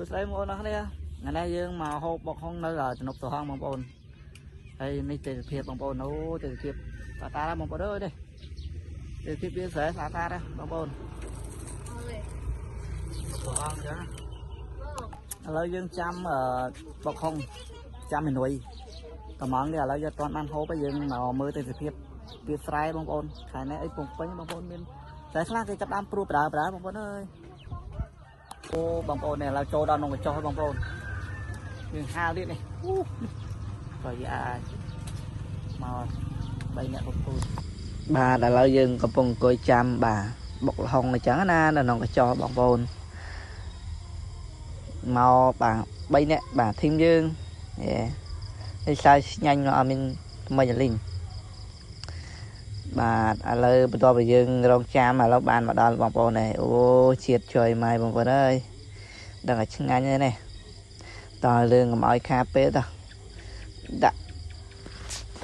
សួស្តីបងប្អូនអរគ្នាថ្ងៃនេះយើងមកហូបបុកហុងនៅទំនប់សហងបងប្អូនហើយនេះទេសភាពបងប្អូនអូទេសភាពស្អាតណាស់បងប្អូនអើយនេះទេសភាពវាស្រែស្អាតណាស់បងប្អូនសហងចឹងឥឡូវយើងចាំបុកហុងចាំមីនុយតំងនេះឥឡូវយើងអត់ទាន់បានហូបទេយើងមកមើលទេសភាពវាស្រែបងប្អូនខែនេះអីពងពេញបងប្អូនមានតែខ្លះគេចាប់ដើមព្រួបដើបដើបងប្អូនអើយអូបងប្អូននេះឥឡូវចូលដល់ក្នុងកញ្ចុះហើយបងប្អូនយើងហាលទៀតនេះអូបើអាចមក3នាក់បងប្អូនបាទឥឡូវយើងកំពុងអង្គុយចាំបាទបុកល្ហុងអញ្ចឹងណានៅក្នុងកញ្ចុះបងប្អូនមកបាទ3នាក់បាទធីមយើងយេហើយសើស្ញាញ់មកអត់មានមិនលីងបាទឥឡូវបន្ទាប់ពីយើងរងចាំឥឡូវបានមកដល់បងប្អូនហើយអូជាតិចុយម៉ែបងប្អូនអើយដឹងតែឆ្ងាញ់ហើយនេះតើរឿងកុំឲ្យខាតពេលតោះដាក់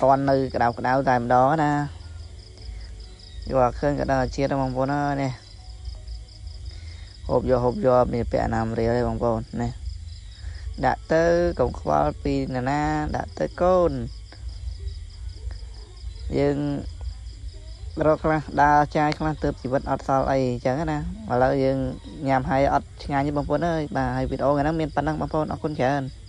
តន់នៅក្តៅក្តៅតែម្ដងណាយកអាឃើញក៏ដឹងជាតិបងប្អូនអើយនេះហូបយកហូបយកមានពាក់ណាមរៀលទេបងប្អូននេះដាក់ទៅកុំខ្វល់ពីណាណាដាក់ទៅកូនយើងរកខ្លះដើរចាយខ្លះទៅជីវិតអត់សល់អីអញ្ចឹងណាឥឡូវយើងញ៉ាំហើយអត់ឆ្ងាញ់ទេបងប្អូនអើយបាទហើយវីដេអូថ្ងៃហ្នឹងមានប៉ុណ្ណឹងបងប្អូនអរគុណច្រើន។